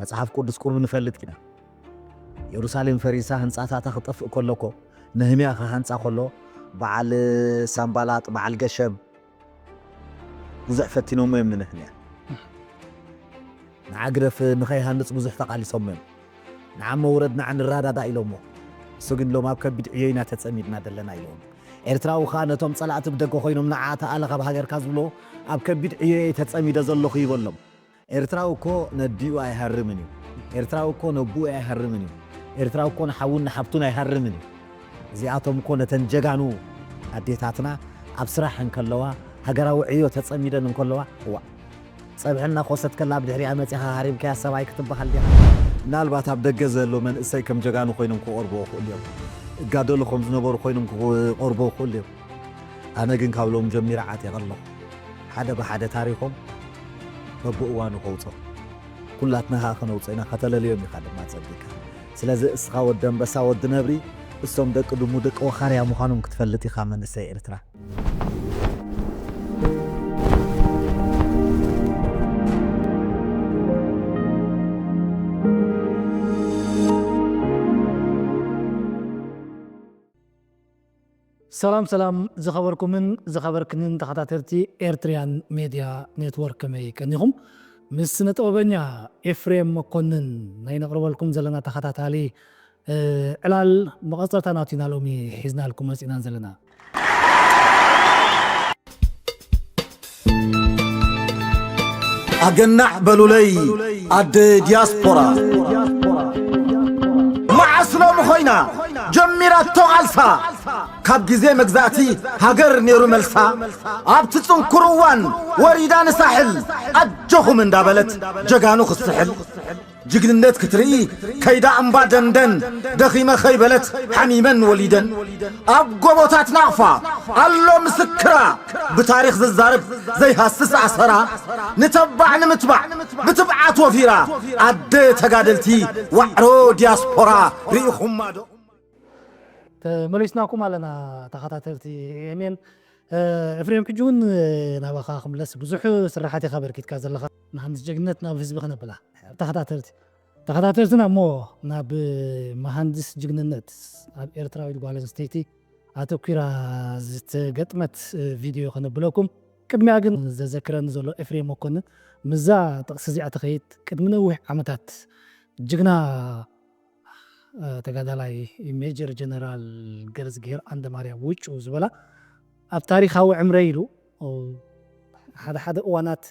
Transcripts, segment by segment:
መጽሓፍ ቅዱስ ቁሩብ ንፈልጥ ኢና። የሩሳሌም ፈሪሳ ህንጻታታ ክጠፍእ ከሎ እኮ፣ ነህምያ ክሃንጻ ከሎ፣ በዓል ሳምባላጥ፣ በዓል ገሸም ብዙሕ ፈቲኖሞ እዮም ንነህምያ። ንዓ ግደፍ ንኸይሃንጽ ብዙሕ ተቓሊሶሞ እዮም። ንዓ እሞ ውረድ፣ ንዓ ንረዳዳእ ኢሎሞ። እሱ ግን ኢሎም ኣብ ከቢድ ዕዮ ኢና ተጸሚድና ዘለና ኢሎም። ኤርትራዊ ኸኣ ነቶም ጸላእቲ ብደገ ኮይኖም ንዓ ተኣለ ካብ ሃገርካ ዝብሎ ኣብ ከቢድ ዕዮ እየ ተጸሚደ ዘለኹ ይበሎም። ኤርትራዊ እኮ ነዲኡ ኣይሃርምን እዩ። ኤርትራዊ እኮ ነቡኡ ኣይሃርምን እዩ። ኤርትራዊ እኮ ንሓውን ንሓብቱን ኣይሃርምን እዩ። እዚኣቶም እኮ ነተን ጀጋኑ ኣዴታትና ኣብ ስራሕ እንከለዋ፣ ሃገራዊ ዕዮ ተጸሚደን እንከለዋ፣ እዋ፣ ጸብሒ እናኾሰትከላ ብድሕሪኣ መጺኻ ሃሪምካያ ሰብኣይ ክትበሃል ዲኻ? ምናልባት ኣብ ደገ ዘሎ መንእሰይ ከም ጀጋኑ ኮይኖም ክቐርብዎ ይኽእሉ እዮም። እጋደሉ ከም ዝነበሩ ኮይኖም ክቐርብዎ ይኽእሉ እዮም። ኣነ ግን ካብ ሎም ጀሚረ ዓጢቐ ኣለኹ። ሓደ ብሓደ ታሪኾም በብእዋኑ ከውጾ። ኩላትና ኸኣ ከነውጾ ኢና፣ ከተለልዮም ኢኻ ድማ ጸቢካ። ስለዚ እስኻ ወዲ ኣንበሳ፣ ወዲ ነብሪ፣ እሶም ደቂ ድሙ፣ ደቂ ወኻርያ ምዃኖም ክትፈልጥ ኢኻ መንእሰይ ኤርትራ። ሰላም ሰላም ዝኸበርኩምን ዝኸበርክንን ተኸታተልቲ ኤርትርያን ሜድያ ኔትወርክ፣ ከመይ ቀኒኹም? ምስ ስነ ጥበበኛ ኤፍሬም መኮንን ናይ ነቕርበልኩም ዘለና ተኸታታሊ፣ እ፣ ዕላል መቐጸልታ ናቱ ኢና ሎሚ ሒዝናልኩም መጺእና ዘለና። ኣገናዕ በሉለይ ኣደ ዲያስፖራ። መዓስ ሎሚ ኮይና ጀሚራቶ ቃልሳ? ካብ ግዜ መግዛእቲ ሃገር ነይሩ መልሳ። ኣብቲ ጽንኩር እዋን ወሪዳ ንሳሕል ኣጆኹም እንዳበለት ጀጋኑ ክስሕል። ጅግንነት ክትርኢ ከይዳ እምባ ደንደን፣ ደኺመ ከይበለት ሓሚመን ወሊደን። ኣብ ጎቦታት ናቕፋ ኣሎ ምስክራ፣ ብታሪኽ ዝዛረብ ዘይሃስስ ኣሰራ። ንተባዕ ንምትባዕ ብትብዓት ወፊራ፣ ኣደ ተጋደልቲ ዋዕሮ ዲያስፖራ ርኢኹማ ዶ? ተመሊስናኩም ኣለና ተኸታተልቲ ኤምኤን። እ፣ ኤፍሬም፣ ሕጂ እውን ናባኻ ክምለስ፣ ብዙሕ ስራሓት ኢኻ ኣበርኪትካ ዘለኻ። ንሓንስ ጀግንነት ናብ ህዝቢ ከነብላ። ተኸታተልቲ፣ ተኸታተልትና እሞ ናብ መሃንድስ ጅግንነት፣ ኣብ ኤርትራዊት ጓል ኣንስተይቲ ኣተኲራ ዝተገጥመት ቪድዮ ከነብለኩም። ቅድሚያ ግን ዘዘክረኒ ዘሎ ኤፍሬም መኮንን ምስዛ ጥቕሲ እዚኣ ተኸይድ፣ ቅድሚ ነዊሕ ዓመታት ጅግና እ፣ ተጋዳላይ ሜጀር ጀነራል ገረዝግሄር ዓንደማርያም ውጩ ዝበላ ኣብ ታሪኻዊ ዕምረ ኢሉ፣ እ፣ ሓደ ሓደ እዋናት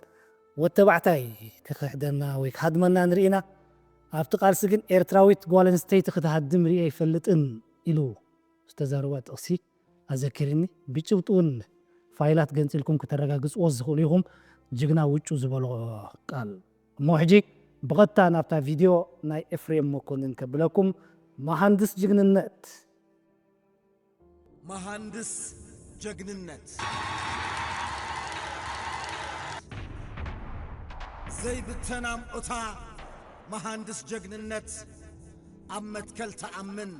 ወተባዕታይ ክኽሕደና ወይ ክሃድመና ንርኢና፣ ኣብቲ ቃልሲ ግን ኤርትራዊት ጓል ኣንስተይቲ ክትሃድም ርኢየ ኣይፈልጥን ኢሉ ዝተዛረባ ጥቕሲ ኣዘኪርኒ። ብጭብጢ እውን ፋይላት ገንጺልኩም ክተረጋግጽዎ ዝኽእሉ ኢኹም። ጅግና ውጩ ዝበሎ ቃል። እሞ ሕጂ ብቐጥታ ናብታ ቪድዮ ናይ ኤፍሬም መኮንን ከብለኩም። መሃንድስ ጅግንነት። መሃንድስ ጀግንነት። ዘይብተን ኣምዑታ መሃንድስ ጀግንነት። ኣብ መትከል ትኣምን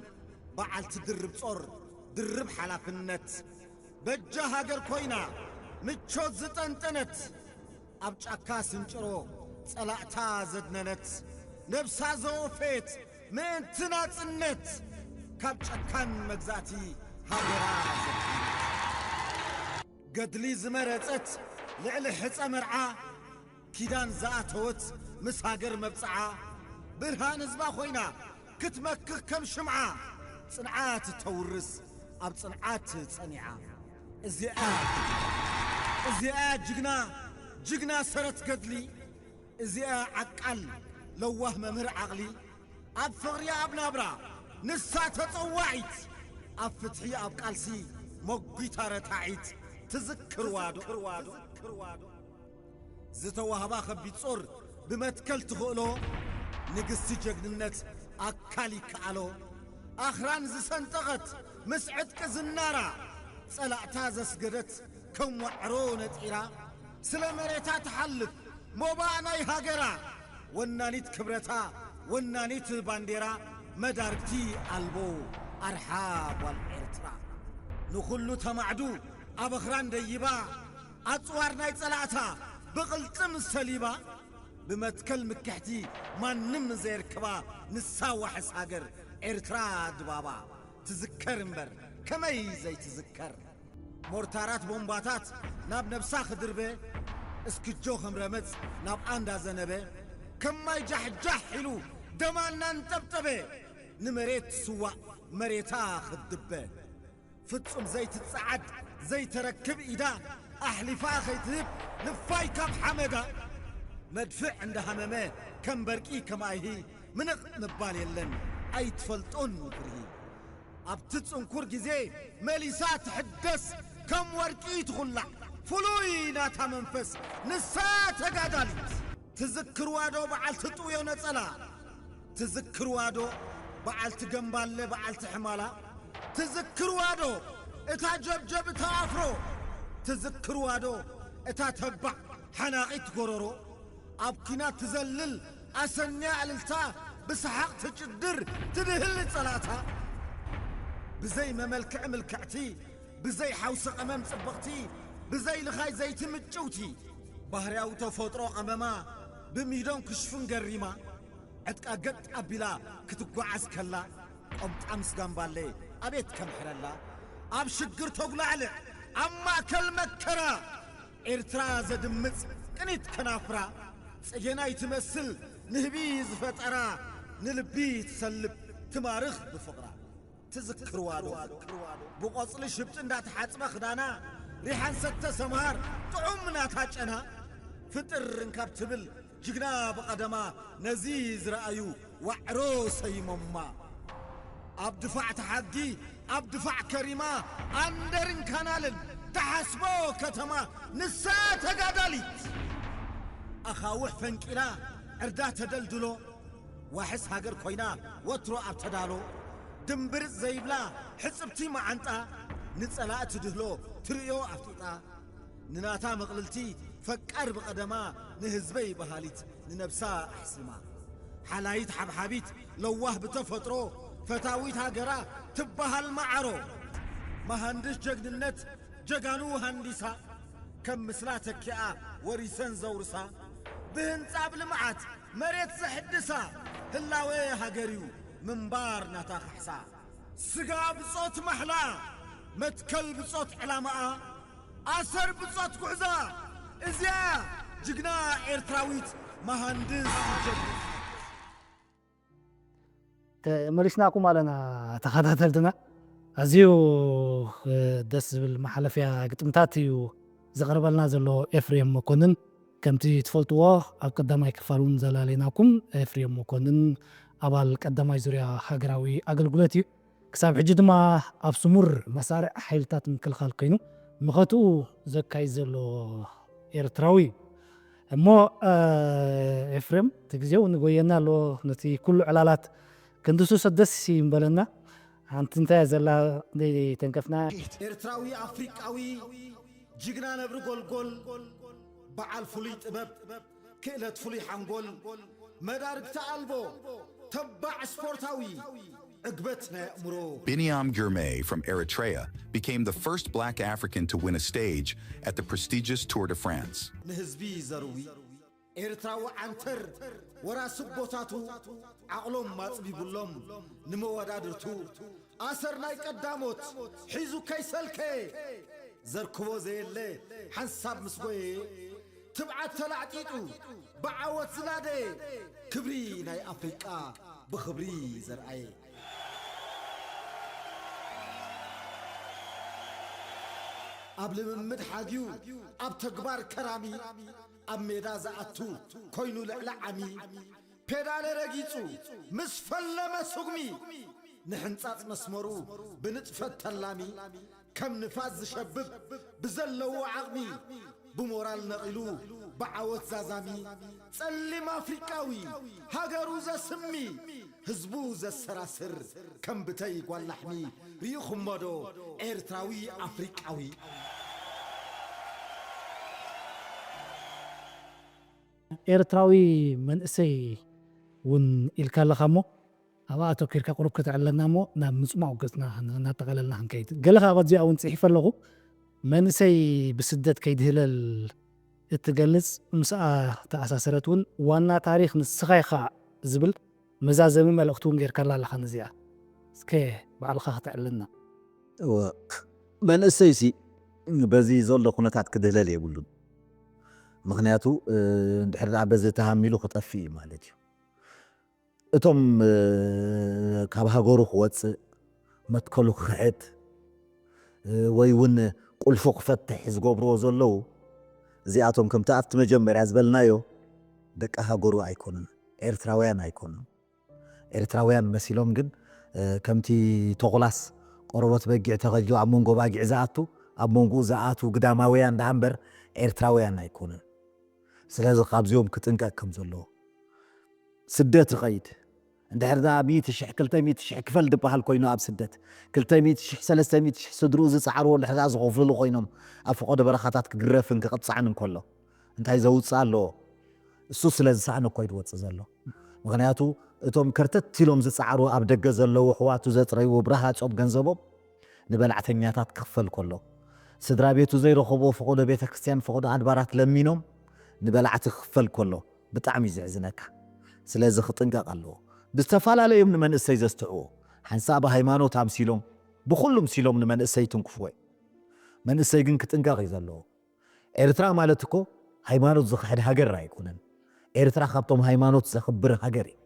በዓልቲ ድርብ ጾር፣ ድርብ ሓላፍነት። በጃ ሃገር ኮይና ምቾት ዝጠንጠነት፣ ኣብ ጫካ ስንጭሮ ጸላእታ ዘድነነት፣ ነብሳ ዘወፈየት ምእንቲ ናጽነት፣ ካብ ጨካን መግዛእቲ ሃገራ ዘድነት። ገድሊ ዝመረጸት ልዕሊ ሕጸ መርዓ፣ ኪዳን ዝኣተወት ምስ ሃገር መብጽዓ፣ ብርሃን ህዝባ ኮይና ክትመክኽ ከም ሽምዓ፣ ጽንዓት ተውርስ ኣብ ጽንዓት ጸኒዓ። እዚኣ፣ እዚኣ ጅግና፣ ጅግና ሰረት ገድሊ፣ እዚኣ ዓቃል ለዋህ መምህር ዓቕሊ፣ ኣብ ፍቕሪ ኣብ ናብራ ንሳ ተጸዋዒት፣ ኣብ ፍትሒ ኣብ ቃልሲ መጒታ ረታዒት፣ ትዝክርዋ ዶ? ዝተዋህባ ከቢድ ጾር ብመትከል ትኽእሎ፣ ንግስቲ ጀግንነት ኣካል ይከኣሎ። ኣኽራን ዝሰንጠቐት ምስ ዕጥቂ ዝናራ፣ ጸላእታ ዘስገደት ከም ዋዕሮ ነጢራ፣ ስለ መሬታ ትሓልፍ ሞባእ ናይ ሃገራ፣ ወናኒት ክብረታ፣ ወናኒት ባንዴራ፣ መዳርግቲ ኣልቦ ኣርሓ ጓል ኤርትራ። ንኹሉ ተማዕዱ ኣብ ኣኽራን ደይባ፣ ኣጽዋር ናይ ጸላእታ ብቕልጽም ሰሊባ፣ ብመትከል ምክሕቲ ማንም ዘይርክባ ንሳ ዋሕስ ሃገር ኤርትራ ድባባ ትዝከር እምበር ከመይ ዘይትዝከር። ሞርታራት ቦምባታት ናብ ነብሳ ክድርበ እስክጆ ከም ረመጽ ናብ ኣንዳ ዘነበ ከም ማይ ጃሕጃሕ ኢሉ ደማ እናንጠብጠበ ንመሬት ስዋእ መሬታ ክድበ ፍጹም ዘይትጸዓድ ዘይተረክብ ኢዳ ኣሕሊፋ ከይትህብ ንፋይ ካብ ሓመዳ መድፍዕ እንዳሃመመ ከም በርቂ ከም ኣይሂ ምንቕ ምባል የለን ኣይትፈልጦን ብርሂ ኣብቲ ጽንኩር ግዜ መሊሳ ትሕደስ ከም ወርቂ ትኹላዕ ፍሉይ ናታ መንፈስ ንሳ ተጋዳሊት ትዝክርዋ ዶ በዓል ትጥውዮ ነጸላ ትዝክርዋ ዶ በዓል ትገምባለ በዓል ትሕማላ ትዝክርዋ ዶ እታ ጀብጀብ እታ ኣፍሮ ትዝክርዋ ዶ እታ ተባዕ ሓናቒት ጎረሮ ኣብ ኲናት ትዘልል ኣሰንያ እልልታ ብሰሓቕ ትጭድር ትድህል ጸላእታ ብዘይ መመልክዒ ምልክዕቲ ብዘይ ሓውሲ ቀመም ጽብቕቲ ብዘይ ልኻይ ዘይቲ ምጭውቲ ባህርያዊ ተፈጥሮ ቀመማ ብሚዶን ክሽፍን ገሪማ ዕጥቃ ገጥ ኣቢላ ክትጓዓዝ ከላ ቆምጣ ምስ ጋምባሌ ኣቤት ከምሕረላ ኣብ ሽግር ተጉላዕልዕ ኣብ ማእከል መከራ ኤርትራ ዘድምጽ ቅኒት ከናፍራ ጽጌናይ ትመስል ንህቢ ዝፈጠራ ንልቢ ትሰልብ ትማርኽ ብፍቕራ ትዝክርዋ ዶ ብቆጽሊ ሽብጢ እንዳተሓጽበ ክዳና ሪሓን ሰተ ሰምሃር ጥዑም ናታ ጨና ፍጥር እንካብ ትብል ጅግና ብቐደማ ነዚ ዝረኣዩ ዋዕሮ ሰይሞማ ኣብ ድፋዕ ተሓጊ ኣብ ድፋዕ ከሪማ ኣንደርን ካናልን ተሓስቦ ከተማ ንሳ ተጋዳሊት ኣኻውሕ ፈንቂላ ዕርዳ ተደልድሎ ዋሕስ ሃገር ኮይና ወትሮ ኣብ ተዳሎ ድምብርጽ ዘይብላ ሕጽብቲ መዓንጣ ንጸላእ ትድህሎ ትርእዮ ኣፍጢጣ ንናታ መቕልልቲ ፈቃር ብቐደማ ንህዝበይ በሃሊት ንነብሳ ኣሕሲማ ሓላይት ሓብሓቢት ለዋህ ብተፈጥሮ ፈታዊት ሃገራ ትበሃል ማዓሮ መሃንድስ ጀግንነት ጀጋኑ ሃንዲሳ ከም ምስላ ተኪኣ ወሪሰን ዘውርሳ ብህንጻ ብልምዓት መሬት ዘሕድሳ ህላወ ሃገር እዩ ምንባር ናታ ካሕሳ ስጋ ብጾት ማሕላ መትከል ብጾት ዕላማኣ ኣሰር ብጾት ጉዕዛ እዚኣ ጅግና ኤርትራዊት መሃንድስ ጀግና ተመሊስናኩም ኣለና ተኸታተልትና። ኣዝዩ ደስ ዝብል መሓለፍያ ግጥምታት እዩ ዘቕርበልና ዘሎ ኤፍሬም መኮንን። ከምቲ ትፈልጥዎ ኣብ ቀዳማይ ክፋል እውን ዘላለናኩም ኤፍሬም መኮንን ኣባል ቀዳማይ ዙርያ ሃገራዊ ኣገልግሎት እዩ። ክሳብ ሕጂ ድማ ኣብ ስሙር መሳርዕ ሓይልታት ምክልኻል ኮይኑ መኸትኡ ዘካይድ ዘሎ ኤርትራዊ እዩ። እሞ ኤፍሬም እቲ ግዜ እውን ይጎየና ኣሎ ነቲ ኩሉ ዕላላት ክንድሱ ሰደስ ይምበለና ሓንቲ እንታይ ዘላ ተንከፍና ኤርትራዊ ኣፍሪቃዊ ጅግና ነብሪ ጎልጎል በዓል ፍሉይ ጥበብ ክእለት ፍሉይ ሓንጎል መዳርግቲ ኣልቦ ተባዕ ስፖርታዊ ዕግበት ናይ ኣእምሮ Biniam Girmay from Eritrea became the first black African to win a stage at the prestigious Tour de France. ንህዝቢ ዘርዊ ኤርትራዊ ዓንተር ወራሲ ቦታቱ ዓቕሎም ማጽቢቡሎም ንመወዳድርቱ ኣሰር ናይ ቀዳሞት ሒዙ ከይሰልከየ ዘርክቦ ዘየለ ሓንሳብ ምስ ጎየ ትብዓት ተላዕጢጡ ብዓወት ዝናደየ ክብሪ ናይ ኣፍሪቃ ብኽብሪ ዘርኣየ ኣብ ልምምድ ሓግዩ ኣብ ተግባር ከራሚ ኣብ ሜዳ ዝኣቱ ኮይኑ ልዕሊ ዓሚ ፔዳለ ረጊጹ ምስ ፈለመ ስጉሚ ንሕንጻጽ መስመሩ ብንጥፈት ተላሚ ከም ንፋስ ዝሸብብ ብዘለዎ ዓቕሚ ብሞራል ነቒሉ ብዓወት ዛዛሚ ጸሊም ኣፍሪቃዊ ሃገሩ ዘስሚ ህዝቡ ዘሰራስር ከም ብተይ ጓል ላሕሚ ርኢኹሞ ዶ ኤርትራዊ ኣፍሪቃዊ ኤርትራዊ መንእሰይ እውን ኢልካ ኣለኻ እሞ ኣብኣ ኣተኪርካ ቁሩብ ከተዕለና እሞ ናብ ምፅማቕ ገፅና እናጠቓለልና ክንከይድ ገለ ካብ ኣብዚኣ እውን ፅሒፈ ኣለኹ መንእሰይ ብስደት ከይድህለል እትገልጽ ምስኣ ተኣሳሰረት እውን ዋና ታሪኽ ንስኻ ኢኻ ዝብል መዛዘሚ መልእኽቲ እውን ጌርካላ ኣለኻ። ነዚኣ እስከ ባዕልኻ ከተዕልና። እወ፣ መንእሰይሲ በዚ ዘሎ ኩነታት ክድህለል የብሉን። ምኽንያቱ እንድሕር ደኣ በዚ ተሃሚሉ ክጠፍእ እዩ ማለት እዩ። እቶም ካብ ሃገሩ ክወፅእ፣ መትከሉ ክኽሕድ፣ ወይ እውን ቁልፉ ክፈትሕ ዝገብርዎ ዘለዉ፣ እዚኣቶም ከምቲ ኣብቲ መጀመርያ ዝበልናዮ ደቂ ሃገሩ ኣይኮኑን፣ ኤርትራውያን ኣይኮኑን። ኤርትራውያን መሲሎም ግን ከምቲ ተኹላስ ቆረበት በጊዕ ተኸዲሉ ኣብ መንጎ ባጊዕ ዝኣቱ፣ ኣብ መንጎኡ ዝኣቱ ግዳማውያን ደኣ እምበር ኤርትራውያን ኣይኮኑን። ስለዚ ካብዚኦም ክጥንቀቅ ከም ዘለዎ፣ ስደት ይኸይድ እንድሕር ደኣ ሚእቲ ሽሕ ክልተ ሚእቲ ሽሕ ክፈል ዝበሃል ኮይኑ ኣብ ስደት ክልተ ሚእቲ ሽሕ ሰለስተ ሚእቲ ሽሕ ስድርኡ ዝጸዓርዎ እንድሕር ደኣ ዝኸፍልሉ ኮይኖም ኣብ ፈቐዶ በረኻታት ክግረፍን ክቕጻዕን እንከሎ እንታይ ዘውጽእ ኣለዎ? እሱ ስለ ዝሰኣነ እኮ እዩ ዝወጽእ ዘሎ። ምኽንያቱ እቶም ከርተት ኢሎም ዝጸዓሩ ኣብ ደገ ዘለዉ ኣሕዋቱ ዘጥረይዎ ብረሃጾም ገንዘቦም ንበላዕተኛታት ክኽፈል ከሎ፣ ስድራ ቤቱ ዘይረኸብዎ ፈቐዶ ቤተ ክርስቲያን ፈቐዶ ኣድባራት ለሚኖም ንበላዕቲ ክኽፈል ከሎ ብጣዕሚ እዩ ዘሕዝነካ። ስለዚ ክጥንቀቕ ኣለዎ። ብዝተፈላለዮም ንመንእሰይ ዘስትዕዎ ሓንሳእ ብሃይማኖት ኣምሲሎም ብኹሉ ምሲሎም ንመንእሰይ ትንክፍዎ እዩ። መንእሰይ ግን ክጥንቀቕ እዩ ዘለዎ። ኤርትራ ማለት እኮ ሃይማኖት ዝኽሕድ ሃገር ኣይኮነን። ኤርትራ ካብቶም ሃይማኖት ዘኽብር ሃገር እዩ።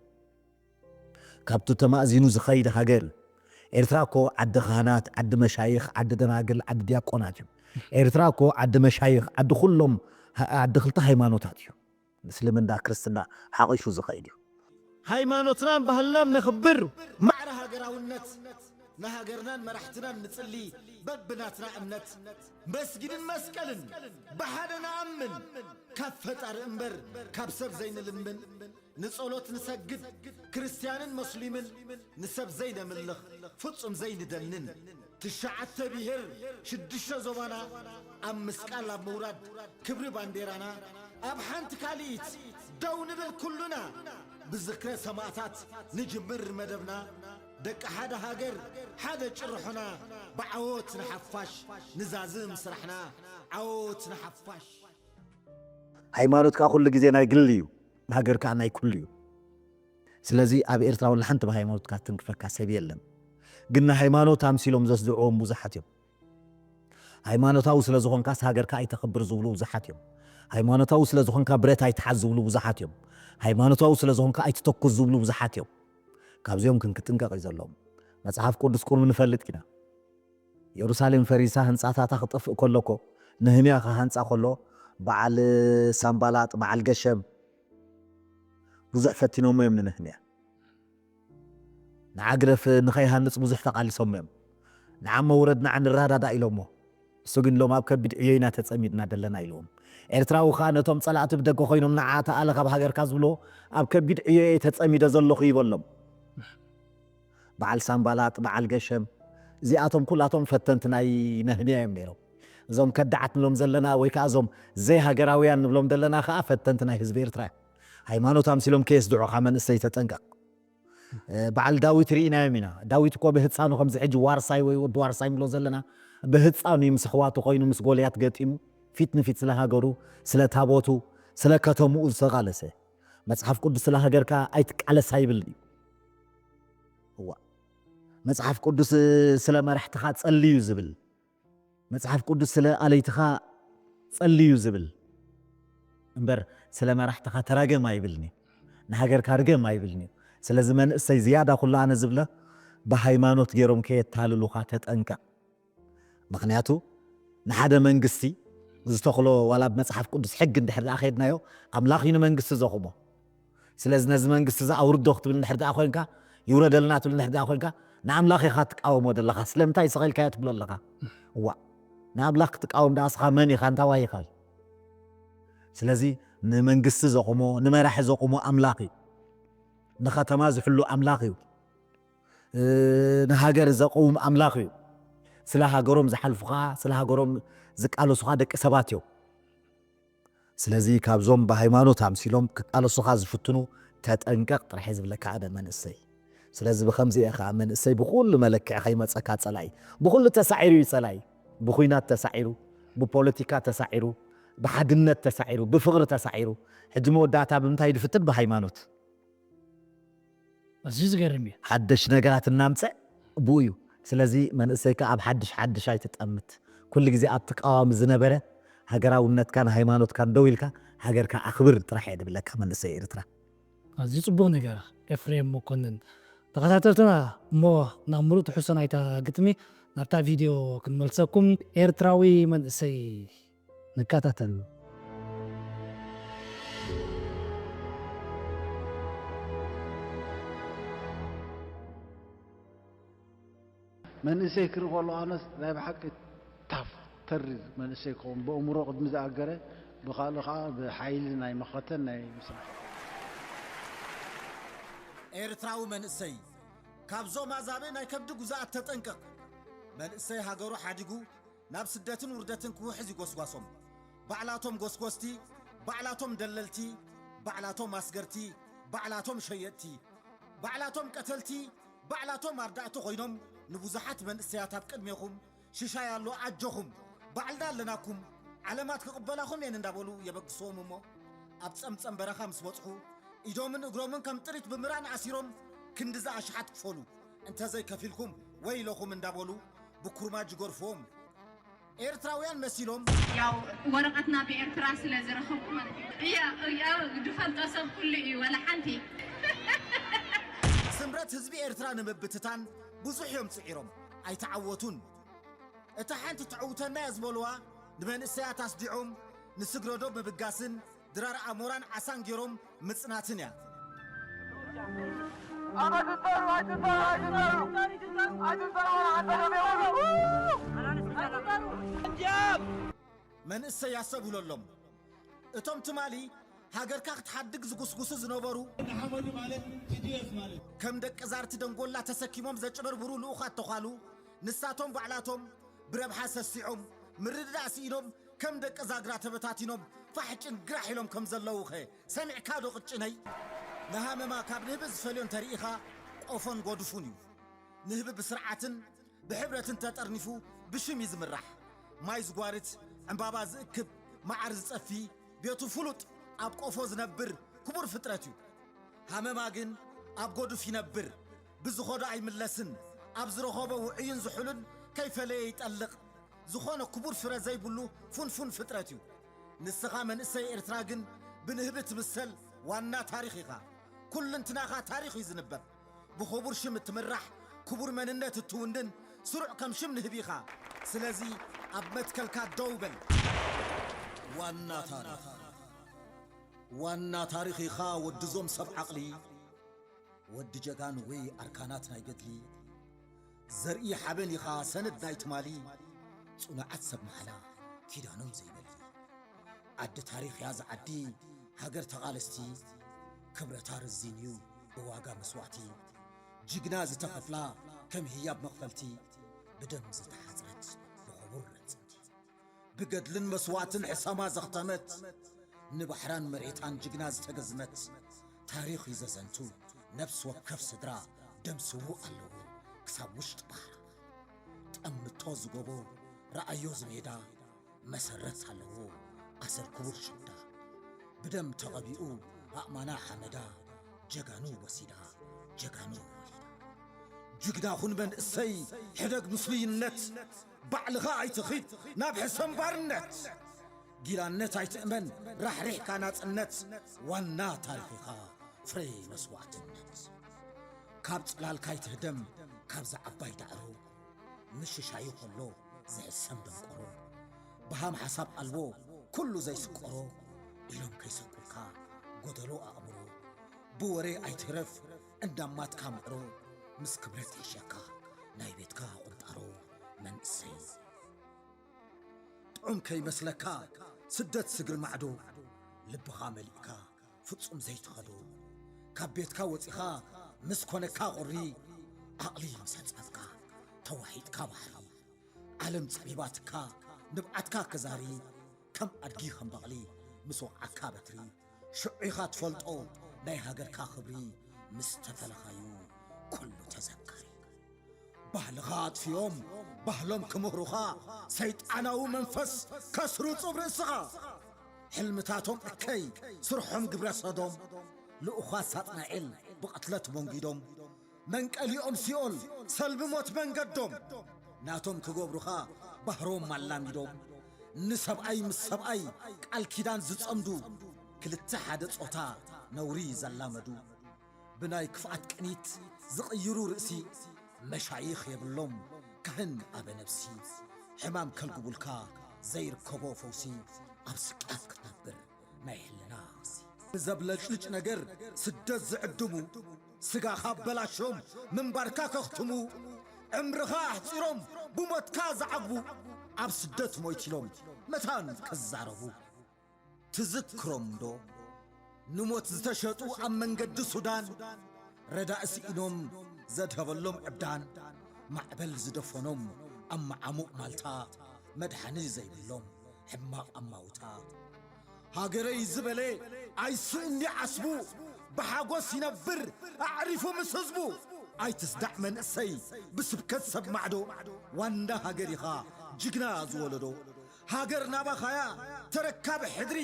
ካብቲ ተማእዚኑ ዝኸይድ ሃገር እዩ። ኤርትራ እኮ ዓዲ ካህናት፣ ዓዲ መሻይኽ፣ ዓዲ ደናግል፣ ዓዲ ዲያቆናት እዩ። ኤርትራ እኮ ዓዲ መሻይኽ፣ ዓዲ ኩሎም፣ ዓዲ ክልተ ሃይማኖታት እዩ። ምስልምና ክርስትና ሓቒፉ ዝኸይድ እዩ። ሃይማኖትናን ባህልናን ነኽብር። ማዕረ ሃገራውነት ንሃገርናን መራሕትናን ንጽሊ በብናትና እምነት መስጊድን መስቀልን ብሓደ ንኣምን ካብ ፈጣሪ እምበር ካብ ሰብ ዘይንልምን ንጸሎት ንሰግድ ክርስትያንን መስሊምን ንሰብ ዘይነምልኽ ፍጹም ዘይንደንን ትሽዓተ ብሄር ሽዱሽተ ዞባና ኣብ ምስቃል ኣብ ምውራድ ክብሪ ባንዴራና ኣብ ሓንቲ ካልኢት ደው ንብል ኩሉና ብዝክረ ሰማእታት ንጅምር መደብና ደቂ ሓደ ሃገር ሓደ ጭርሖና ብዓወት ንሓፋሽ ንዛዝም ስራሕና ዓወት ንሓፋሽ። ሃይማኖት ከዓ ኩሉ ግዜ ናይ ግሊ እዩ፣ ሃገር ከዓ ናይ ኩሉ እዩ። ስለዚ ኣብ ኤርትራ ወላ ሓንቲ ብሃይማኖትካ ትንክፈካ ሰብ የለን። ግን ንሃይማኖት ኣምሲሎም ዘስድዕዎም ብዙሓት እዮም። ሃይማኖታዊ ስለ ዝኾንካስ ሃገርካ ኣይተኽብር ዝብሉ ብዙሓት እዮም። ሃይማኖታዊ ስለ ዝኾንካ ብረት ኣይትሓዝ ዝብሉ ብዙሓት እዮም። ሃይማኖታዊ ስለ ዝኾንካ ኣይትተኩስ ዝብሉ ብዙሓት እዮም። ካብዚኦም ክንክጥንቀቕ እዩ ዘለዎም። መጽሓፍ ቅዱስ ቁሩብ ንፈልጥ ኢና። የሩሳሌም ፈሪሳ ህንጻታታ ክጠፍእ ከሎ እኮ ነህምያ ክሃንጻ ከሎ በዓል ሳምባላጥ በዓል ገሸም ብዙሕ ፈቲኖሞ እዮም ንነህምያ። ንዓግረፍ ንኸይሃንጽ ብዙሕ ተቓሊሶሞ እዮም። ንዓሞ ውረድ ንዓ ንረዳዳእ ኢሎሞ። እሱ ግን ሎም ኣብ ከቢድ ዕዮ ኢና ተጸሚድና ደለና ኢልዎም። ኤርትራዊ ኸኣ ነቶም ጸላእቲ ብደገ ኮይኖም ንዓ ተኣለ ካብ ሃገርካ ዝብልዎ ኣብ ከቢድ ዕዮ እየ ተጸሚደ ዘለኹ ይበሎም። በዓል ሳምባላጥ በዓል ገሸም እዚኣቶም ኩላቶም ፈተንቲ ናይ ነህምያ እዮም ነይሮም። እዞም ከዳዓት ንሎም ዘለና ወይ ከዓ እዞም ዘይሃገራውያን ንብሎም ዘለና ከዓ ፈተንቲ ናይ ህዝቢ ኤርትራ እዮም። ሃይማኖት ኣምሲሎም ከየስድዑኻ መንእሰይ ተጠንቀቕ። በዓል ዳዊት ርኢናዮም ኢና። ዳዊት እኮ ብህፃኑ ከምዚ ሕጂ ዋርሳይ ወይ ወዲ ዋርሳይ ንብሎ ዘለና ብህፃኑ እዩ ምስ ኣሕዋቱ ኮይኑ ምስ ጎልያት ገጢሙ ፊት ንፊት ስለ ሃገሩ ስለ ታቦቱ ስለ ከተምኡ ዝተቃለሰ። መፅሓፍ ቅዱስ ስለ ሃገርካ ኣይትቃለስ ኣይብል እዩ። እዋ መፅሓፍ ቅዱስ ስለ መራሕትኻ ጸልዩ ዝብል መጽሓፍ ቅዱስ ስለ ኣለይትኻ ጸልዩ ዝብል እምበር ስለ መራሕትኻ ተራገም ኣይብልኒ፣ ንሃገርካ ርገም ኣይብልኒ። ስለዚ መንእሰይ ዝያዳ ኩሉ ኣነ ዝብለ ብሃይማኖት ገይሮም ከየታልሉኻ ተጠንቀቕ። ምኽንያቱ ንሓደ መንግስቲ ዝተኽሎ ዋላ ብመጽሓፍ ቅዱስ ሕጊ እንድሕር ደኣ ከይድናዮ ኣምላኽ እዩ ንመንግስቲ ዘቑሞ። ስለዚ ነዚ መንግስቲ እዚ ኣውርዶ ክትብል እንድሕር ደኣ ኮይንካ ይውረደልና ትብል እንድሕር ደኣ ኮይንካ ንኣምላኽ ኢኻ ትቃወሞ ዘለኻ ስለምንታይ ስቕ ኢልካዮ ትብሎ ኣለኻ። እዋ ንኣምላኽ ክትቃወም ደኣ ስኻ መን ኢኻ እንታይ ዋሂኻ እዩ። ስለዚ ንመንግስቲ ዘቑሞ ንመራሒ ዘቑሞ ኣምላኽ እዩ። ንኸተማ ዝሕሉ ኣምላኽ እዩ። ንሃገር ዘቕውም ኣምላኽ እዩ። ስለ ሃገሮም ዝሓልፉኻ ስለ ሃገሮም ዝቃለሱኻ ደቂ ሰባት እዮም። ስለዚ ካብዞም ብሃይማኖት ኣምሲሎም ክቃለሱኻ ዝፍትኑ ተጠንቀቕ ጥራሕ እየ ዝብለካ ኣነ መንእሰይ። ስለዚ ብኸምዚ እየ ከዓ መንእሰይ ብኹሉ መለክዒ ከይመፀካ ፀላኢ ብኹሉ ተሳዒሩ እዩ ፀላኢ ብኹናት ተሳዒሩ ብፖለቲካ ተሳዒሩ ብሓድነት ተሳዒሩ፣ ብፍቕሪ ተሳዒሩ። ሕጂ መወዳእታ ብምንታይ ድፍትን? ብሃይማኖት። ኣዝዩ ዝገርም እዩ። ሓደሽ ነገራት እናምፀ ብኡ እዩ። ስለዚ መንእሰይካ ኣብ ሓድሽ ሓድሽ ኣይትጠምት። ኩሉ ግዜ ኣብ ተቃዋሚ ዝነበረ ሃገራውነትካን ሃይማኖትካን ደው ኢልካ ሃገርካ ኣኽብር ጥራሕ እየ ድብለካ መንእሰይ ኤርትራ። ኣዝዩ ጽቡቕ ነገር ኤፍሬም መኮንን። ተኸታተልትና እሞ ናብ ምሉእ ትሕዝቶ ናይታ ግጥሚ ናብታ ቪድዮ ክንመልሰኩም። ኤርትራዊ መንእሰይ ንከታተል። መንእሰይ ክርኢ ከሎ ኣነስ ናይ ብሓቂ ታፍ ተሪ መንእሰይ ክኸውን ብእምሮ ቅድሚ ዝኣገረ ብኻልእ ከዓ ብሓይሊ ናይ መኸተን ናይ ምስራሕ። ኤርትራዊ መንእሰይ ካብዞም ኣዛብእ ናይ ከብዲ ጉዛኣት ተጠንቀቕ። መንእሰይ ሃገሩ ሓዲጉ ናብ ስደትን ውርደትን ክውሕዝ ይጎስጓሶም። ባዕላቶም ጎስጎስቲ፣ ባዕላቶም ደለልቲ፣ ባዕላቶም ኣስገርቲ፣ ባዕላቶም ሸየጥቲ፣ ባዕላቶም ቀተልቲ፣ ባዕላቶም ኣርዳእቲ ኮይኖም ንብዙሓት መንእሰያት ኣብ ቅድሜኹም ሽሻይ ኣሎ ኣጆኹም ባዕልና ኣለናኩም ዓለማት ክቕበላኹም እየን እንዳበሉ የበግስዎም እሞ ኣብ ጸምጸም በረኻ ምስ በጽሑ ኢዶምን እግሮምን ከም ጥሪት ብምራን ኣሲሮም ክንድዚ ኣሽሓት ክፈሉ እንተዘይከፊልኩም ወይለኹም እንዳበሉ ብኩርማጅ ይገርፍዎም። ኤርትራውያን መሲሎም ያው ወረቐትና ብኤርትራ ስለ ዝረኸብኩ ማለት እዩ። እያ እያ ዝፈልጦ ሰብ ኩሉ እዩ ወላ ሓንቲ። ስምረት ህዝቢ ኤርትራ ንምብትታን ብዙሕ እዮም ጽዒሮም ኣይተዓወቱን። እታ ሓንቲ ተዕውተና እያ ዝበልዋ ንመንእሰያት ኣስዲዖም ንስግረዶ ምብጋስን ድራር ኣሞራን ዓሳን ገይሮም ምጽናትን እያ። መንእሰይ ኣስተብህለሎም። እቶም ትማሊ ሃገርካ ክትሓድግ ዝጉስጉሱ ዝነበሩ ከም ደቂ ዛርቲ ደንጎላ ተሰኪሞም ዘጭበርብሩ ልኡኻት ተዃሉ ንሳቶም ባዕላቶም ብረብሓ ሰሲዖም ምርድዳእ ስኢኖም ከም ደቂ ዛግራ ተበታቲኖም ፋሕ ጭንግራሕ ኢሎም ከም ዘለዉኸ ሰሚዕካ ዶ ቅጭነይ? ንሃመማ ካብ ንህቢ ዝፈልዮ እንተርኢኻ ቆፎን ጎድፉን እዩ። ንህቢ ብስርዓትን ብሕብረትን ተጠርኒፉ ብሽም እዩ ዝምራሕ። ማይ ዝጓርት፣ ዕምባባ ዝእክብ፣ መዓር ዝጸፊ፣ ቤቱ ፍሉጥ፣ ኣብ ቆፎ ዝነብር ክቡር ፍጥረት እዩ። ሃመማ ግን ኣብ ጎዱፍ ይነብር። ብዝኸዶ ኣይምለስን። ኣብ ዝረኸቦ ውዑይን ዝሑልን ከይፈለየ ይጠልቕ። ዝኾነ ክቡር ፍረ ዘይብሉ ፉንፉን ፍጥረት እዩ። ንስኻ መንእሰይ ኤርትራ ግን ብንህቢ ትምሰል ዋና ታሪኽ ኢኻ። ኩልንትናኻ ታሪኽ እዩ ዝንበብ። ብኽቡር ሽም እትምራሕ፣ ክቡር መንነት እትውንን ስሩዕ ከም ሽም ንህቢ ኢኻ። ስለዚ ኣብ መትከልካ ደው በል። ዋና ታሪኽ ዋና ታሪኽ ኢኻ ወድዞም ሰብ ዓቕሊ። ወዲ ጀጋኑ ወይ ኣርካናት ናይ ገድሊ ዘርኢ ሓበን ኢኻ ሰነድ ናይ ትማሊ ጽኑዓት ሰብ መሓላ ኪዳኖም ዘይበሊ ዓዲ ታሪኽ እያ ዝዓዲ ሃገር ተቓለስቲ ክብረታ ርዚን እዩ ብዋጋ መስዋዕቲ ጅግና ዝተኸፍላ ከም ህያብ መኽፈልቲ ብደም ዝተሓጽረት ብኽቡር ረጽንቲ ብገድልን መስዋዕትን ሕሰማ ዘኽተመት ንባሕራን መሬታን ጅግና ዝተገዝመት ታሪኽ እዩ ዘዘንቱ ነፍሲ ወከፍ ስድራ ደም ስዉእ ኣለዎ ክሳብ ውሽጢ ባሕራ ጠምቶ ዝጎቦ ረኣዮ ዝሜዳ መሰረት ኣለዎ ኣሰር ክቡር ሽዳ ብደም ተቐቢኡ ኣእማና ሓመዳ ጀጋኑ ወሲዳ ጀጋኑ ወሊዳ ጅግና ኹን መንእሰይ ሕደግ ምስሉይነት ባዕልኻ ኣይትኺድ ናብ ሕሰም ባርነት ጊላነት ኣይትእመን ራሕሪሕካ ናጽነት ዋና ታሪኽኻ ፍሬ መስዋዕትነት ካብ ጽላልካ ኣይትህደም ካብዛ ዓባይ ዳዕሮ ምሽሻዩ ከሎ ዝሕሰም ደንቆሮ ብሃም ሓሳብ ኣልቦ ኩሉ ዘይስቆሮ ኢሎም ከይሰቁልካ ጎደሎ ኣእምሮ ብወሬ ኣይትህረፍ እንዳማትካ ምዕሮ ምስ ክብረት ይሕሸካ ናይ ቤትካ ቁንጣሮ መንእሰይ ጥዑም ከይመስለካ ስደት ስግር ማዕዶ ልብኻ መሊእካ ፍጹም ዘይትኸዶ ካብ ቤትካ ወጺኻ ምስ ኮነካ ቁሪ ዓቕሊ ምስ ኣጻብካ ተዋሒጥካ ባሕሪ ዓለም ጸቢባትካ ንብዓትካ ክዛሪ ከም ኣድጊ ከም በቕሊ ምስ ወቕዓካ በትሪ ሽዑ ኢኻ ትፈልጦ ናይ ሃገርካ ክብሪ ምስ ተፈለኻዩ ኩሉ ተዘካሪ ባህልኻ ኣጥፊኦም ባህሎም ክምህሩኻ ሰይጣናዊ መንፈስ ከስርጹ ርእስኻ ሕልምታቶም እከይ፣ ስርሖም ግብረ ሰዶም፣ ልኡኻት ሳጥናኤል ብቕትለት መንጊዶም፣ መንቀሊኦም ሲኦል፣ ሰልቢ ሞት መንገዶም። ናቶም ክገብሩኻ ባህሮም ኣላሚዶም፣ ንሰብኣይ ምስ ሰብኣይ ቃል ኪዳን ዝጸምዱ፣ ክልተ ሓደ ጾታ ነውሪ ዘላመዱ፣ ብናይ ክፍኣት ቅኒት ዝቕይሩ ርእሲ፣ መሻይኽ የብሎም ካህን ኣበ ነብሲ። ሕማም ከልግቡልካ ዘይርከቦ ፈውሲ፣ ኣብ ስቅያት ክትነብር ናይ ሕልና ክሲ። ብዘብለጭልጭ ነገር ስደት ዝዕድሙ፣ ስጋኻ ኣበላሾም ምንባርካ ከኽትሙ፣ ዕምርኻ ኣሕጺሮም ብሞትካ ዝዓግቡ፣ ኣብ ስደት ሞይት ኢሎም መታን ከዛረቡ። ትዝክሮም ዶ ንሞት ዝተሸጡ ኣብ መንገዲ ሱዳን፣ ረዳኢ ስኢኖም ዘድሀበሎም ዕብዳን፣ ማዕበል ዝደፈኖም ኣብ መዓሙቕ ማልታ፣ መድሓኒ ዘይብሎም ሕማቕ ኣማውታ። ሃገረይ ዝበለ ኣይስእኒ ዓስቡ፣ ብሓጎስ ይነብር ኣዕሪፉ ምስ ህዝቡ። ኣይትስዳዕ መንእሰይ ብስብከት ሰብ ማዕዶ፣ ዋንዳ ሃገር ኢኻ ጅግና ዝወለዶ። ሃገር ናባኻያ ተረካቢ ሕድሪ፣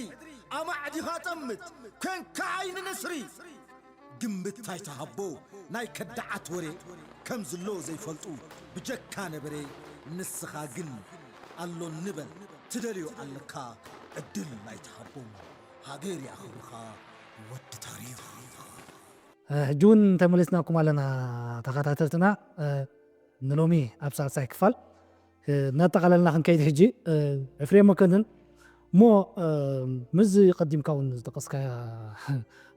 ኣማዕዲኻ ጠምት ኮንካ ዓይኒ ንስሪ። ግምት ኣይትሃቦ ናይ ከዳዓት ወሬ፣ ከም ዝሎ ዘይፈልጡ ብጀካ ነበሬ። ንስኻ ግን ኣሎ ንበል ትደልዮ ኣለካ፣ ዕድል ኣይትሃቦም ሃገር ይኣኽብርኻ ወዲ ታሪኽ። ሕጂ እውን ተመሊስናኩም ኣለና ተኸታተልትና። ንሎሚ ኣብ ሳልሳይ ክፋል እናጠቓለልና ክንከይድ ሕጂ፣ ኤፍሬም መኮንን፣ እሞ ምስዚ ቀዲምካ እውን ዝጠቀስካያ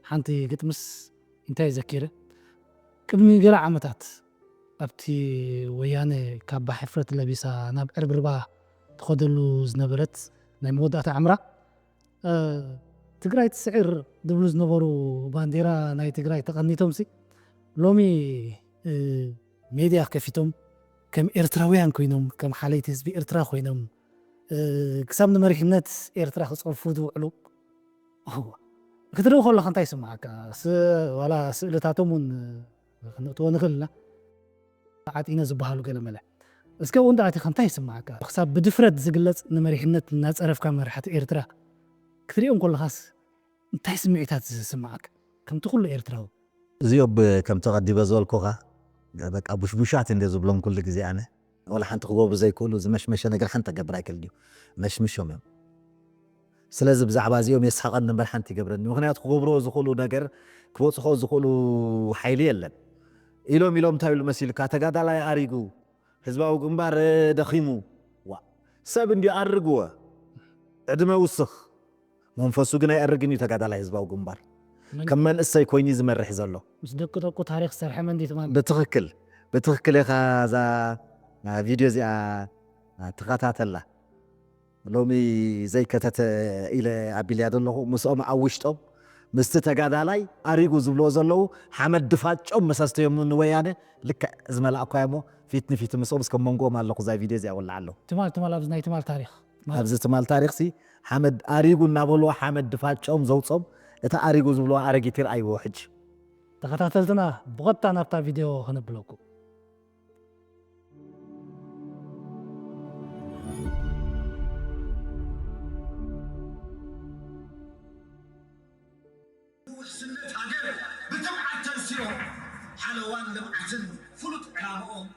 ሓንቲ ግጥምስ እንታይ ዘኪረ? ቅድሚ ገለ ዓመታት ኣብቲ ወያነ ካባ ሕፍረት ለቢሳ ናብ ዕርብርባ ትኸደሉ ዝነበረት ናይ መወዳእታ ዕምራ፣ ትግራይ ትስዕር ዝብሉ ዝነበሩ ባንዴራ ናይ ትግራይ ተቐኒቶምሲ፣ ሎሚ ሜድያ ከፊቶም ከም ኤርትራውያን ኮይኖም፣ ከም ሓለይቲ ህዝቢ ኤርትራ ኮይኖም ክሳብ ንመሪሕነት ኤርትራ ክጸርፉ ዝውዕሉ ክትርኢ ከለኻ እንታይ ይስምዓካ? ዋላ ስእልታቶም እውን ክንእትዎ ንኽእል ኢና። ዓጢነ ዝበሃሉ ገለ መለ እስከ እውን ኣቲኻ እንታይ ይስምዓካ? ክሳብ ብድፍረት ዝግለጽ ንመሪሕነት እናጸረፍካ መራሕቲ ኤርትራ ክትሪኦም ከለኻስ እንታይ ስምዒታት ዝስምዓካ? ከምቲ ኩሉ ኤርትራዊ እዚኦም ብ-፣ ከምቲ ቀዲመ ዝበልኩኻ፣ በቃ ቡሽቡሻት እንደ ዝብሎም ኩሉ ግዜ ኣነ። ወላ ሓንቲ ክገብሩ ዘይክእሉ፣ ዝመሽመሸ ነገር ሓንቲ ክገብር ኣይክእልን እዩ። መሽምሾም እዮም። ስለዚ ብዛዕባ እዚኦም የስሕቐኒ እምበር ሓንቲ ይገብረኒ። ምኽንያቱ ክገብርዎ ዝኽእሉ ነገር፣ ክበጽሖ ዝኽእሉ ሓይሊ የለን። ኢሎም ኢሎም እንታይ ይብሉ መሲልካ? ተጋዳላይ ኣሪጉ፣ ህዝባዊ ግንባር ደኺሙ። ዋ፣ ሰብ እንድዩ ኣርግዎ። ዕድመ ውስኽ። መንፈሱ ግን ኣይኣርግን እዩ ተጋዳላይ ህዝባዊ ግንባር። መን ከም መንእሰይ ኮይኑ እዩ ዝመርሕ ዘሎ። ምስ ደቂ ደቁ ታሪኽ ዝሰርሐ መን ድዩ ትማሊ? ብትኽክል፣ ብትኽክል ኢኻ። እዛ ቪድዮ እዚኣ ትኸታተላ። ሎሚ ዘይከተተ ኢለ ኣቢልያ ዘለኹ። ምስኦም ኣብ ውሽጦም፣ ምስቲ ተጋዳላይ ኣሪጉ ዝብልዎ ዘለዉ፣ ሓመድ ድፋጮም መሳስተዮም ንወያነ ልክዕ ዝመላእኳዮ እሞ፣ ፊት ንፊት ምስኦም እስከ መንጎኦም ኣለኹ። እዛ ቪድዮ እዚኣ ወላዕ ኣለኹ። ትማል፣ ትማል ኣብዚ ናይ ትማል ታሪኽ። ኣብዚ ትማል ታሪኽሲ ሓመድ ኣሪጉ እናበልዎ ሓመድ ድፋጮም ዘውጾም፣ እቲ ኣሪጉ ዝብልዎ ኣረጊት ይርኣይዎ ሕጂ። ተኸታተልትና ብቐጥታ ናብታ ቪድዮ ከነብለኩም። ውሕስነት ሃገር ብትብዓት ተንሲኦም፣ ሓለዋን ልምዓትን ፍሉጥ ዕላምኦም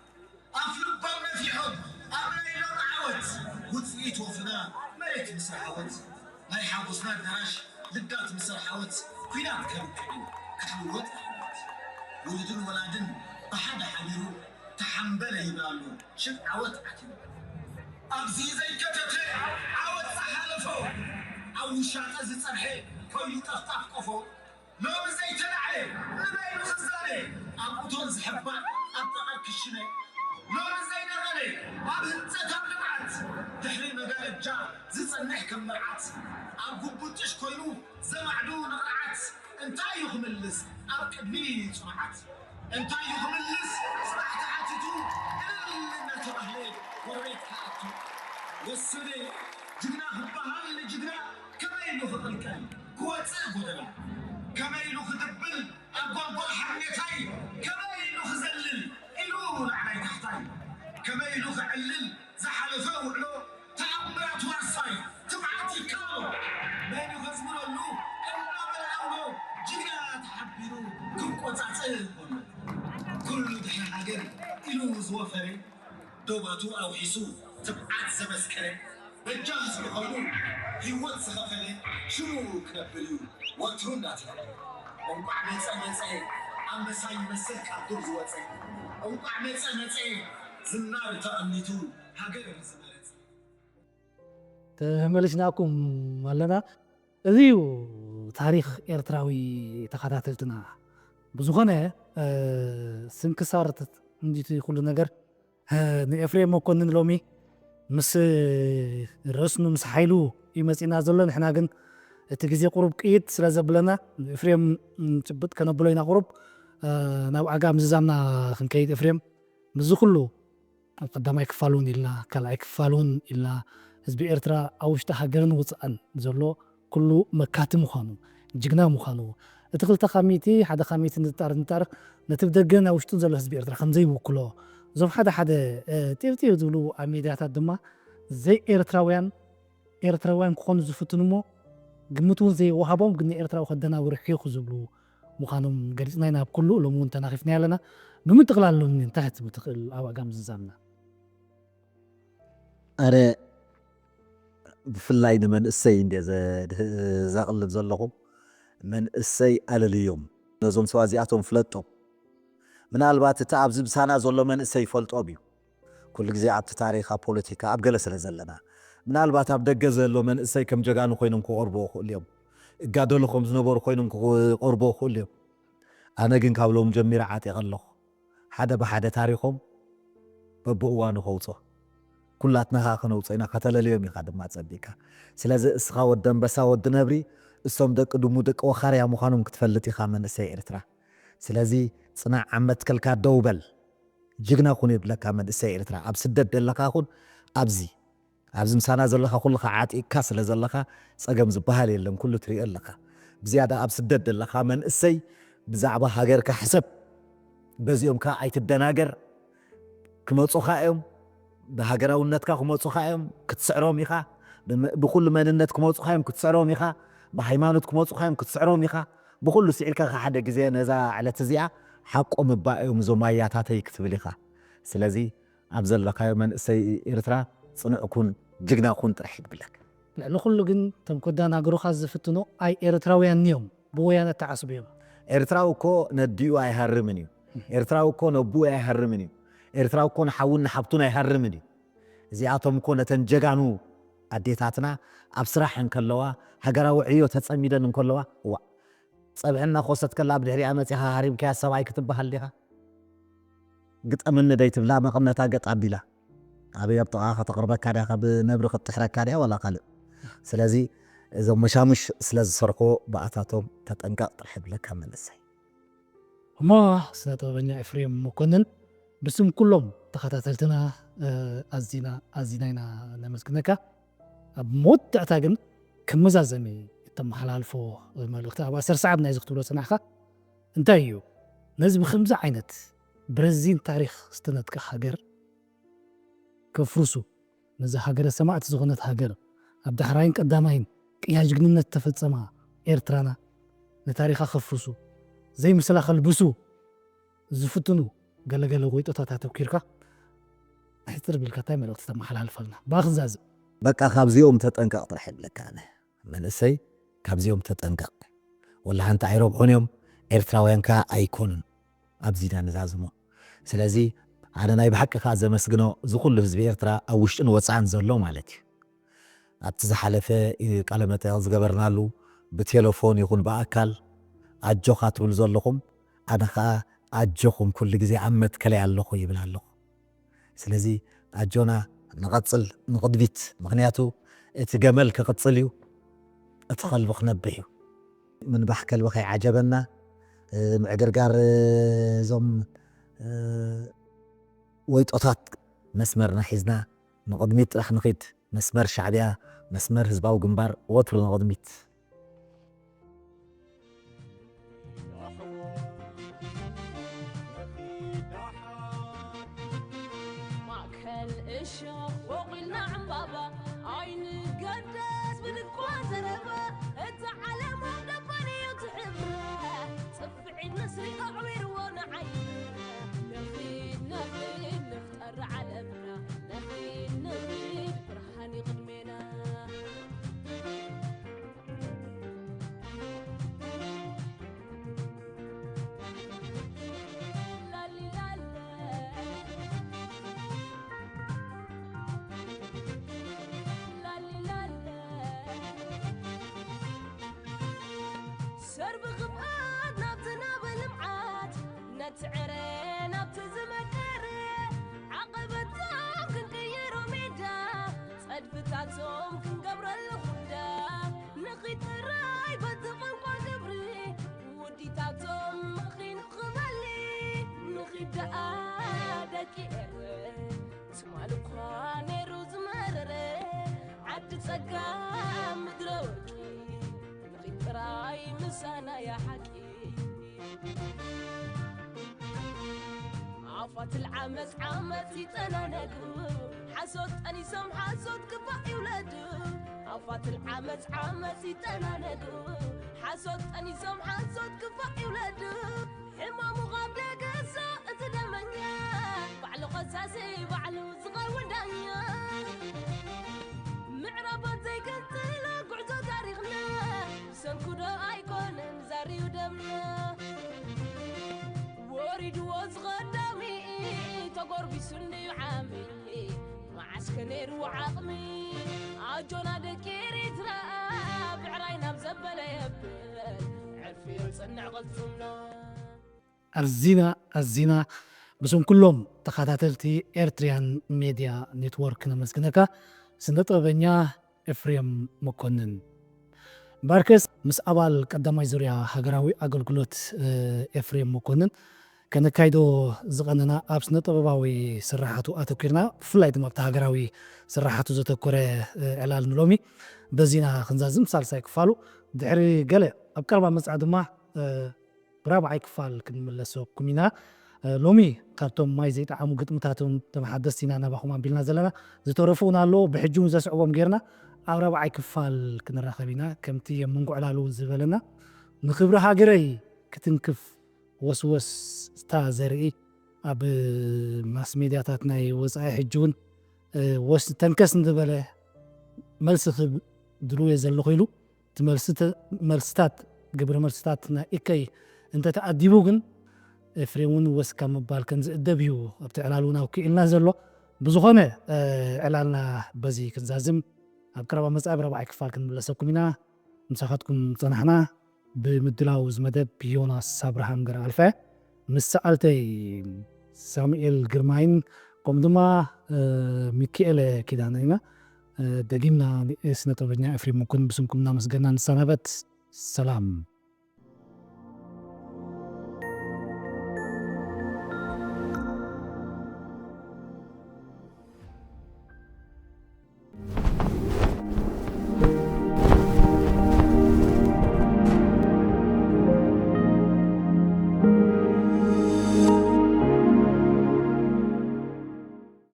ኣፍ ልቦም ነፊሖም፣ ኣብ ናይ ሎሚ ዓወት ውጽኢት ወፍና መሬት ምስ ረሃወት፣ ናይ ሓጎስና ኣዳራሽ ልዳት ምስ ረሓወት፣ ኲናት ከብቅዕ እዩ ክትልወጥ ዓወት። ውሉድን ወላድን ብሓደ ሓቢሩ ተሓምበለ ይብል ኣሎ፣ ሽም ዓወት ኣትዩ። ኣብዚ ዘይከተተ ዓወት ዝሓለፎ፣ ኣብ ውሻጠ ዝጸንሐ ኮይኑ ጠፍጣፍ ቆፎ፣ ሎሚ ዘይተላዕለ ንበይኑ ዝዛነ፣ ኣብ እቶን ዝሕባእ ኣብ ጠቐር ክሽነ፣ ሎሚ ዘይነቐለ ኣብ ህንጸት ኣብ ልምዓት፣ ድሕሪ መጋረጃ ዝጸንሕ ከም መርዓት፣ ኣብ ጉቡጥሽ ኮይኑ ዘማዕዱ ንቕርዓት፣ እንታይ እዩ ክምልስ ኣብ ቅድሚ ጽኑዓት? እንታይ እዩ ክምልስ ጽባሕ ተሓቲቱ እልል እናተባህለ ጎረቤት ክኣቱ? ወሰነ ጅግና ክበሃል ንጅግና ከመይ ኢሉ ክቕልቀል ክወጽእ ጎደና? ከመይ ኢሉ ክድብል ኣብ ጓልጓል ሓርነታይ? ከመይ ኢሉ ክዘልል ኢሉ ላዕላይ ታሕታይ? ከመይ ኢሉ ክዕልል ዝሓለፈ ውዕሎ ተኣምራት ዋርሳይ ትብዓት ይከኣሎ? ሃገር ኢሉ ዝወፈረ፣ ዶባቱ ኣውሒሱ ትብዓት ዘመስከረ፣ በጃ ህዝቢ ኮይኑ ህይወት ዝኸፈለ ሽሙ ክነብል እዩ ወትሩ እንዳተለመደ። እንቋዕ መጸ መጸ ኣንበሳ ይመስል ካብ ዱር ዝወጸ፣ እንቋዕ መጸ መጸ ዝናር ተቐኒቱ ሃገር ዝመረጸ። ተመሊስናኩም ኣለና። እዚ እዩ ታሪኽ ኤርትራዊ ተኸታተልትና። ብዝኾነ ስንክሳር እንዲቲ ኩሉ ነገር ንኤፍሬም መኮንን ሎሚ ምስ ርእስኑ ምስ ሓይሉ እዩ መፂና ዘሎ። ንሕና ግን እቲ ግዜ ቁሩብ ቅይጥ ስለ ዘብለና ንኤፍሬም ጭብጥ ከነብሎ ኢና። ቁሩብ ናብ ኣጋ ምዝዛምና ክንከይድ ኤፍሬም፣ ምስዚ ኩሉ ኣብ ቀዳማይ ክፋል እውን ኢልና ካልኣይ ክፋል እውን ኢልና ህዝቢ ኤርትራ ኣብ ውሽጢ ሃገርን ውፅኣን ዘሎ ኩሉ መካቲ ምዃኑ፣ ጅግና ምዃኑ፣ እቲ ክልተ ካብ ሚእቲ ሓደ ካብ ሚእቲ ንጣር ንጣር ነቲ ብደገን ኣብ ውሽጥን ዘሎ ህዝቢ ኤርትራ ከም ዘይውክሎ፣ እዞም ሓደ ሓደ ጢርጢር ዝብሉ ኣብ ሚድያታት ድማ ዘይ ኤርትራውያን ኤርትራውያን ክኾኑ ዝፍትኑ እሞ ግምት እውን ዘይወሃቦም ግን ንኤርትራዊ ከደናብሩ ሒኹ ዝብሉ ምዃኖም ገሊፅና ኢና። ኣብ ኩሉ ሎሚ እውን ተናኺፍና ኣለና። ብምጥቕላል ሎሚ እንታይ ክትብል ትኽእል ኣብ ኣጋ ምዝዛምና? ኣረ ብፍላይ ንመንእሰይ እንደ ዘቕልብ ዘለኹም መንእሰይ ኣለልዮም ነዞም ሰባ እዚኣቶም ፍለጦም። ምናልባት እቲ ኣብዚ ብሳና ዘሎ መንእሰይ ይፈልጦም እዩ። ኩሉ ግዜ ኣብቲ ታሪኽ ኣብ ፖለቲካ ኣብ ገለ ስለ ዘለና ምናልባት ኣብ ደገ ዘሎ መንእሰይ ከም ጀጋኑ ኮይኖም ክቐርብዎ ክእሉ እዮም። እጋደሉ ከም ዝነበሩ ኮይኖም ክቐርብዎ ክእሉ እዮም። ኣነ ግን ካብ ሎም ጀሚረ ዓጢቐ ኣለኹ። ሓደ ብሓደ ታሪኾም በብእዋኑ ከውፅኦ ኩላትና ከዓ ከነውፅኦ ኢና። ከተለልዮም ኢኻ ድማ ፀቢካ። ስለዚ እስኻ ወዲ ኣንበሳ ወዲ ነብሪ እሶም ደቂ ድሙ ደቂ ወኻርያ ምዃኖም ክትፈልጥ ኢኻ መንእሰይ ኤርትራ። ስለዚ ፅናዕ ዓመት ከልካ ደው በል ጅግና ኩን ይብለካ መንእሰይ ኤርትራ ኣብ ስደት ደለኻ ኩን ኣብዚ ኣብዚ ምሳና ዘለኻ ኩልኻ ዓጢቅካ ስለ ዘለኻ ፀገም ዝበሃል የለን ኩሉ ትሪኦ ኣለኻ ብዝያዳ ኣብ ስደት ደለኻ መንእሰይ ብዛዕባ ሃገርካ ሕሰብ በዚኦም ከዓ ኣይትደናገር ክመፁኻ እዮም ብሃገራውነትካ ክመፁኻ እዮም ክትስዕሮም ኢኻ ብኩሉ መንነት ክመፁኻ እዮም ክትስዕሮም ኢኻ ብሃይማኖት ክመፁኻ እዮም ክትስዕሮም ኢኻ ብኩሉ ስዒርካ ሓደ ግዜ ነዛ ዕለት እዚኣ ሓቆም እባ እዮም እዞም ኣያታተይ ክትብል ኢኻ ስለዚ ኣብ ዘለኻዮ መንእሰይ ኤርትራ ጽኑዕ ኩን ጅግና ኩን ጥራሕ ይብለካ። ልዕሊ ኩሉ ግን እቶም ከደናግሩኻ ዝፍትኑ ኣይ ኤርትራውያን እዮም ብወያነ ተዓስቡ እዮም። ኤርትራዊ እኮ ነዲኡ ኣይሃርምን እዩ። ኤርትራዊ እኮ ነቡኡ ኣይሃርምን እዩ። ኤርትራዊ እኮ ንሓውን ንሓብቱን ኣይሃርምን እዩ። እዚኣቶም እኮ ነተን ጀጋኑ ኣዴታትና ኣብ ስራሕ እንከለዋ ሃገራዊ ዕዮ ተጸሚደን እንከለዋ እዋ ጸብሒ እናኾሰት ከላ ብድሕሪኣ መጺኻ ሃሪምካያ ሰብኣይ ክትበሃል ዲኻ? ግጠምኒ ደይትብላ መቐነታ ገጥ ኣቢላ ኣበይ ኣብ ጥቓኻ ከተቕርበካ ድያ ካብ ነብሪ ክትጥሕረካ ድያ ዋላ ካልእ ስለዚ እዞም መሻሙሽ ስለ ዝሰርሕዎ ብኣታቶም ተጠንቀቕ ጥራሕ ይብለካ መንእሰይ። እሞ ስነ ጥበበኛ ኤፍሬም መኮንን ብስም ኩሎም ተኸታተልትና ኣዚና ኣዚና ኢና ነመስግነካ። ኣብ መወዳእታ ግን ከም መዛዘሚ እተመሓላልፎ መልእኽቲ ኣብ ኣሰር ሰዓብ ናይዚ ክትብሎ ዝጸናሕካ እንታይ እዩ? ነዚ ብኸምዚ ዓይነት ብረዚን ታሪኽ ዝተነጥቀ ሃገር ከፍርሱ፣ ነዛ ሃገረ ሰማእቲ ዝኾነት ሃገር ኣብ ዳሕራይን ቀዳማይን ቅያ ጅግንነት ተፈጸማ ኤርትራና ንታሪኻ ከፍርሱ፣ ዘይምስላ ከልብሱ ዝፍትኑ ገለገለ ጎይጦታት ኣተኲርካ ሕጽር ቢልካ እንታይ መልእኽቲ ተመሓላልፈልና? ብኣኽዛዝእ። በቃ ካብዚኦም ተጠንቀቕ ጥራሕ ይብለካ ኣነ። መንእሰይ ካብዚኦም ተጠንቀቕ። ወላ ሓንቲ ኣይረብሑን እዮም፣ ኤርትራውያን ከኣ ኣይኮኑን። ኣብዚ ኢና ንዛዝሞ። ስለዚ ኣነ ናይ ብሓቂ ከኣ ዘመስግኖ እዚ ኩሉ ህዝቢ ኤርትራ ኣብ ውሽጥን ወጻእን ዘሎ ማለት እዩ። ኣብቲ ዝሓለፈ ቃለ መጠይቕ ዝገበርናሉ ብቴለፎን ይኹን ብኣካል ኣጆኻ ትብሉ ዘለኹም ኣነ ከኣ ኣጆኹም ኩሉ ግዜ ኣብ መትከለይ ኣለኹ ይብል ኣለኹ። ስለዚ ኣጆና ንቐጽል ንቕድሚት ምኽንያቱ እቲ ገመል ክቕጽል እዩ እቲ ኸልቢ ክነብሕ እዩ። ምንባሕ ከልቢ ከይዓጀበና ምዕግርጋር እዞም ወይጦታት መስመርና ሒዝና ንቕድሚት ጥራሕ ንኺድ መስመር ሻዕብያ መስመር ህዝባዊ ግንባር ወትሩ ንቕድሚት። ማእከል እሾኽ ቦቒልና ዕምባባ ኣይንገደስ ብልኳ ዘረባ እታ ዓለም ኣብ ደባን እዩ ትሕብረ ጽፍዒት ንስሪ ኣዕዊርዎ ንዓይ ብኽፍኣት ናብቲ ናብ ልምዓት ነቲ ዕረ ናብቲ ዝመቀረ ዓቐበታት ክንቅይሮ ሜዳ ጸድፍታቶም ክንገብረሉ ጉዳ ንኺድ ጥራይ በቲ ቋንቋ ግብሪ ውዲታቶም መኺኑ ክመሊ ንኺድ ደኣ ደቂ ኤረ ትማሊ እኳ ነይሩ ዝመረረ ዓዲ ጸጋ ምድረ ወርቂ ንኺድ ጥራይ ምሳና እያ ሓቂ ኣፋት ልዓመፅ ዓመፅ ይጠናነጉ ሓሶት ጠኒሶም ሓሶት ክፋእ ይውለዱ ኣፋት ልዓመፅ ዓመፅ ይጠናነጉ ሓሶት ጠኒሶም ሓሶት ክፋእ ይውለዱ ሕማሙ ካብ ደገሶ እቲ ደመኛ ባዕሉ ኸሳሲ ባዕሉ ዝኸውን ዳኛ ምዕራባት ዘይገንጽሎ ጉዕዞ ታሪኽና ብሰንኩዶ ኣይኮነን ዛርዩ ደምና ወሪድዎ ዝኸዳሚ ተጎርቢሱ እንድዩ ዓሚ መዓስከ ነይርዎ ዓቕሚ ኣጆና ደቂ ኤሪትራ ብዕራይ ናብ ዘበለ የብል ዕርፊ የውፅንዕ ቅልፅምና ኣዚና ኣዚና ብስም ኩሎም ተኸታተልቲ ኤርትርያን ሜድያ ኔትወርክ ነመስግነካ ስነ ጥበበኛ ኤፍሬም መኮንን ባርከስ ምስ ኣባል ቀዳማይ ዙርያ ሃገራዊ ኣገልግሎት ኤፍሬም መኮንን ከነካይዶ ዝቐነና ኣብ ስነ ጥበባዊ ስራሓቱ ኣተኪርና ብፍላይ ድማ ኣብቲ ሃገራዊ ስራሓቱ ዘተኮረ ዕላል ንሎሚ በዚና ክንዛዝም ሳልሳይ ክፋሉ ድሕሪ ገለ ኣብ ቀረባ መፅዓ ድማ ብራብዓይ ክፋል ክንምለሰኩም ኢና። ሎሚ ካብቶም ማይ ዘይጠዓሙ ግጥምታቶም ተመሓደስቲ ኢና ናባኹም ኣቢልና ዘለና። ዝተረፉ እውን ኣለዉ። ብሕጂ እውን ዘስዕቦም ጌርና ኣብ ራብዓይ ክፋል ክንራኸብ ኢና። ከምቲ ኣብ መንጎ ዕላሉ ዝበለና ንክብሪ ሃገረይ ክትንክፍ ወስወስታ ዘርኢ ኣብ ማስ ሜድያታት ናይ ወፃኢ ሕጂ እውን ወስ ተንከስ ንዝበለ መልሲ ክህብ ድልው እየ ዘለኹ ኢሉ እቲ መልስተ- መልስታት ግብረ መልስታት ናይ ኢከይ እንተተኣዲቡ ግን ኤፍሬም እውን ወስካ ምባል ከም ዝእደብ እዩ ኣብቲ ዕላል እውን ኣውኪ ኢልና ዘሎ። ብዝኾነ ዕላልና በዚ ክንዛዝም ኣብ ቀረባ መጻኢ ብረብዓይ ክፋል ክንምለሰኩም ኢና። ምሳኻትኩም ጸናሕና። ብምድላው እዚ መደብ ዮናስ ኣብርሃም ገረኣልፈ ምስ ሰኣልተይ ሳሙኤል ግርማይን ከምኡ ድማ ሚኪኤለ ኪዳነ ኢና። ደጊምና ንስነ ጥበበኛ ኤፍሬም መኮንን ብስምኩም እናመስገና ንሰናበት። ሰላም።